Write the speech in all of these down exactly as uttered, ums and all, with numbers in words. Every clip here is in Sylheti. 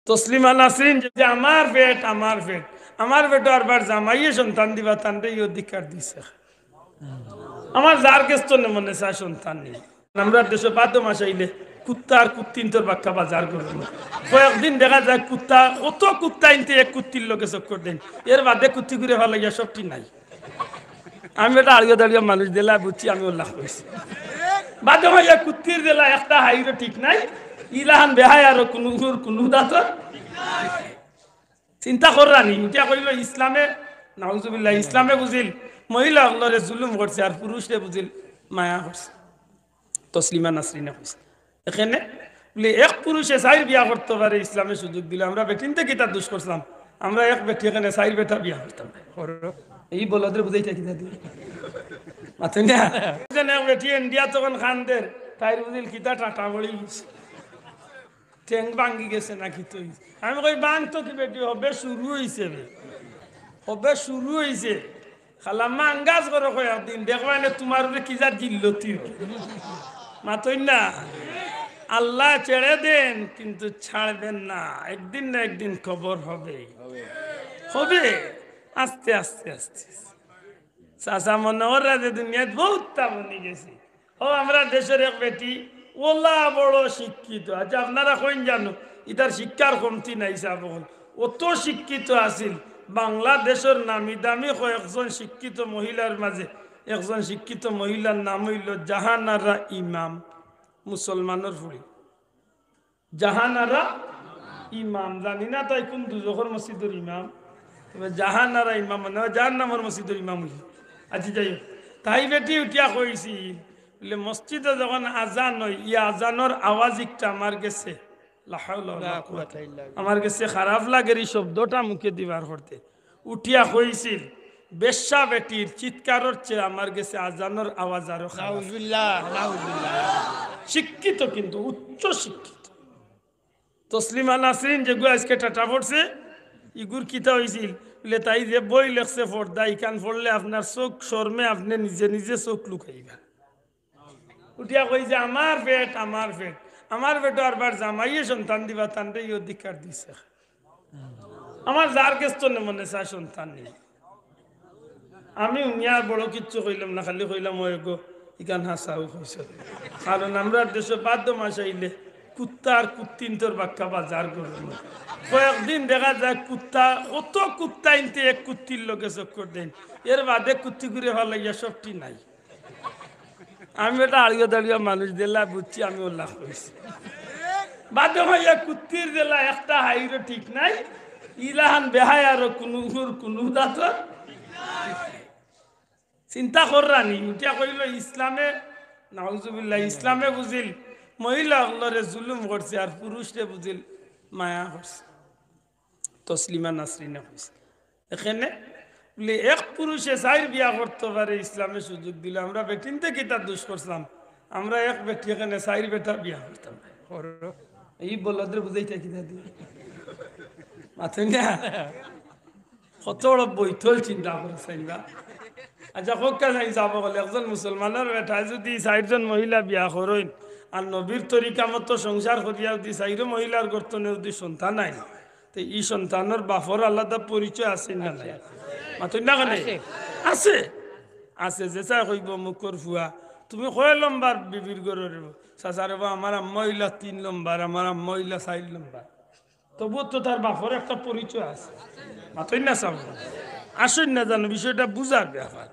তসলিমা নাসরিন যে, "আমার পেট, আমার পেট, আমার পেটো আরবার জামাইয়ে সন্তান দিবা, তানরে ই অধিকার দিছে।" আমার যার গেছ থনে মনে চায় সন্তান নিবা। আমরার দেশো ভাদ্র মাস আইলে কুত্তা আর কুত্তিন্তর বাক্কা বাজার করইন। কয়েকদিন দেখা যায় কুত্তা, অত কুত্তা ইনতে এক কুত্তির লগে চক্কর দেইন, এর বাদে কুত্তিগুরে ফালাইয়া সবটি নাই। আমি বেটা আড়িয়া দাড়িয়া মানুষ দিলা বুঝছি, আমি উল্লাহ করছি। বাদে ভাইয়া কুত্তির দিলা একটা হাইরও ঠিক নাই, ইলাহান বেহায়ারও কুনু, কুনু দাঁতর। চিন্তা কররানি, ইটা কইল ইসলামে, নাউজুবিল্লাহ, ইসলামে বুঝিল মহিলা অকলরে জুলুম করছে আর পুরুষরে বুঝিল মায়া করছে। তসলিমা নাসরিনে কইছে। এখানে বলে এক পুরুষে চাইর বিয়া করতো পারে, ইসলামে সুযোগ দিল। আমরা বেটিন্তে কিতা দুষ করছিলাম? আমরা এক বেটি এখানে চাইর বেটা বিয়া করতাম। ই বলদরে বুঝাইতা কিতা দিয়া? মাতইন না? এখানে এক বেটি ইন্ডিয়া তখন খান্দের, তাইর বুঝিল কিতা টাটা পড়ি গেছে। ঠেং ভাঙ্গি গেছে নাকি তুই? আমি কই, "ভাঙতো কি বেটি, হবে শুরু অইছে বে। হবে শুরু অইছে।" খালাম্মা আঙ্গাজ করো কয় একদিন, দেখবায় নে তুমার উপরে কি জাত জিল্লতি। মাতইন না? আল্লাহ ছেড়ে দেন, কিন্তু ছাড়বেন না। একদিন না একদিন খবর হবে। হবে। আস্তে আস্তে, আস্তে আস্তে। চাচা মনে কররা যে দুনিয়াত বউততা বনি গেছে। ও, আমরার দেশর এক বেটি, ওলা বড় শিক্ষিত। আচ্ছা, আপনারা কইন জানো, ইতার শিক্ষার কমতি নাই, সাব অকল। অত শিক্ষিত আছিল, বাংলাদেশর নামি দামি কয়েকজন শিক্ষিত মহিলার মাঝে একজন শিক্ষিত মহিলার নাম অইল জাহানারা ইমাম, মুসলমানর ফুড়ি। জাহানারা ইমাম, জানি না তাই কুন দুজখর মসজিদর ইমাম, তবে জাহানারা ইমাম মানে অয় জাহান্নামর মসজিদর ইমাম অইল। আচ্ছা, যাই হোক, তাই বেটি উঠিয়া কইছিল, বলে, "মসজিদো যখন আজান অয়, ই আজানর আওয়াজ একটা আমার গেছে, লা হাওলা ওয়ালা লা কুওয়াতা কুওয়াতা ইল্লা বিল্লাহ। আমার গেছে খারাপ লাগের ই শব্দটা মুখে দিবার করতে।" উঠিয়া কইছিল, "বেশ্যা বেটির চিৎকারর চেয়ে আমার গেছে আজানর আওয়াজ আরো খারাপ।" নাউজুবিল্লাহ, নাউজুবিল্লাহ। শিক্ষিত, কিন্তু উচ্চ শিক্ষিত। তসলিমা নাসরিন যেগু আইজকে টাটা পড়ছে, ইগুর কিতা অইছিল? বলে, তাই যে বই লেখছে পর্দা, ইখান পড়লে আপনার চউখ শরমে আপনে নিজে নিজে চউখ লুকাইবা। উঠিয়া কইছে, "আমার পেট, আমার পেট, আমার পেটো আরবার জামাইয়ে সন্তান দিবা, তানরে ই অধিকার দিছে।" আমার যার গেছ থনে মনে চায় সন্তান নিবা। আমি হুনিয়া বড় কিচ্ছু কইলাম না, খালি কইলাম, "ওই গো, ইখান হাছাউ কইছো।" কারণ আমরার দেশো ভাদ্র মাস আইলে কুত্তা আর কুত্তিন্তর বাক্কা বাজার করইন। কয়েকদিন দেখা যায় কুত্তা, অত কুত্তা ইনতে এক কুত্তির লগে চক্কর দেইন, এর বাদে কুত্তিগুরে ফালাইয়া সবটি নাই। আমি বেটা আড়িয়া দাড়িয়া মানুষ দিলা বুঝছি, আমি উল্লাহ করছি। বাদে ভাইয়া কুত্তির দিলা একটা হাইরও ঠিক নাই, ইলাহান বেহায়ারও কুনু, কুনু দাঁতর। চিন্তা কররানি, উঠিয়া কইল ইসলামে, নাউজুবিল্লাহ, ইসলামে বুঝিল মহিলা অকলরে জুলুম করছে আর পুরুষরে বুঝিল মায়া করছে। তসলিমা নাসরিনে কইছে। এখানে বলে, এক পুরুষে চাইর বিয়া করতো পারে, ইসলামে সুযোগ দিল। আমরা বেটিন্তে কিতা দুষ করছিলাম? আমরা এক বেটি এখানে চাইর বেটা বিয়া করতাম। ই বলদরে বুঝাইতা কিতা দিয়া? মাতইন না? কত বড় বৈতল চিন্তা করছইন বা। আচ্ছা, কউক্কা যাই সাব অকল, একজন মুসলমানর বেটায় যুদি চাইরজন মহিলা বিয়া করইন, আর নবীর তরিকা মতো সংসার করিয়া যুদি চাইরো মহিলার গর্ত থনে যুদি সন্তান আইন, তে ই সন্তানর বাপর আলাদা পরিচয় আছে না নাই? মাতইন না কেনে? আছে। আছে। আছে, যে চায় কইবো, "মুখর ফুয়া, তুমি কয় লম্বার বিবির ঘরর?" চাচা রে বা, "আমার আম্মা অইলা তিন লম্বার, আমার আম্মা অইলা চাইর লম্বার।" তবুও তো তার বাপর একটা পরিচয় আছে। মাতইন না সাব। আসইন না জানো, বিষয়টা বুঝার ব্যাপার।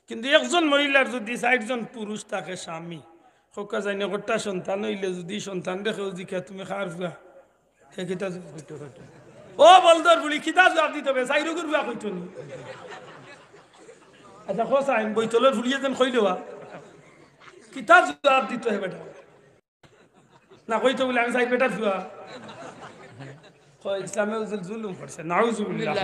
কিন্তু একজন মহিলার যুদি চাইরজন পুরুষ থাকে স্বামী, কউক্কা যাইন একটা সন্তান অইলে যুদি সন্তানরে কেউ জিকায়, "তুমি কার ফুয়া?" হে কিতা জবাব দিতো? ও বলদর ফুড়ি, কিতা জবাব দিতো বে? চাইরোগুর ফুয়া কইতো নি? আচ্ছা, কও চাইন, বৈতলর ফুড়িয়ে যেন কইলো বা। কিতা জবাব দিতো হে বেটা? না কইতো বলে আমি চাইর বেটার ফুয়া। কয় ইসলামে জুল-, জুলুম করছে, নাউজুবিল্লাহ।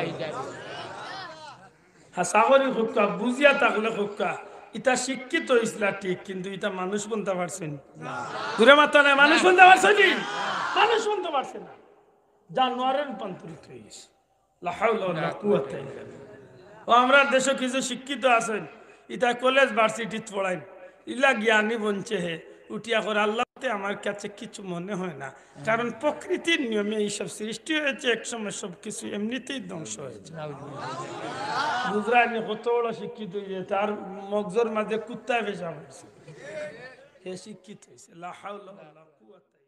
হাছা করি কউক্কা, বুঝিয়া থাকলে কউক্কা, ইতা শিক্ষিত অইছিলা ঠিক, কিন্তু ইতা মানুষ বনতা পারছে নি। জুরে মাতো নায়, মানুষ বনতা পারছে নি? মানুষ বনতা পারছে না, জানোয়ারে রূপান্তরিত অই গেছে। লা হাওলা ওয়ালা কুওয়াতা ইল্লা বিল্লাহ। ও, আমরার দেশো কিছু শিক্ষিত আছইন, ইতা কলেজ ভার্সিটিত পড়াইন, ইলা জ্ঞানী বনছে হে, উঠিয়া কর, "আল্লাহ, তে আমার কাছে কিছু মনে হয় না।" কারণ প্রকৃতির নিয়মে এইসব সৃষ্টি হয়েছে, এক সময় সব কিছু এমনিতেই ধ্বংস হয়েছে। বুঝরা নি কত বড় শিক্ষিত হয়েছে, তার মগজর মাঝে কুত্তা পেশাব হয়েছে, হে শিক্ষিত হয়েছে। লা হাওলা ওয়ালা কুওয়াতা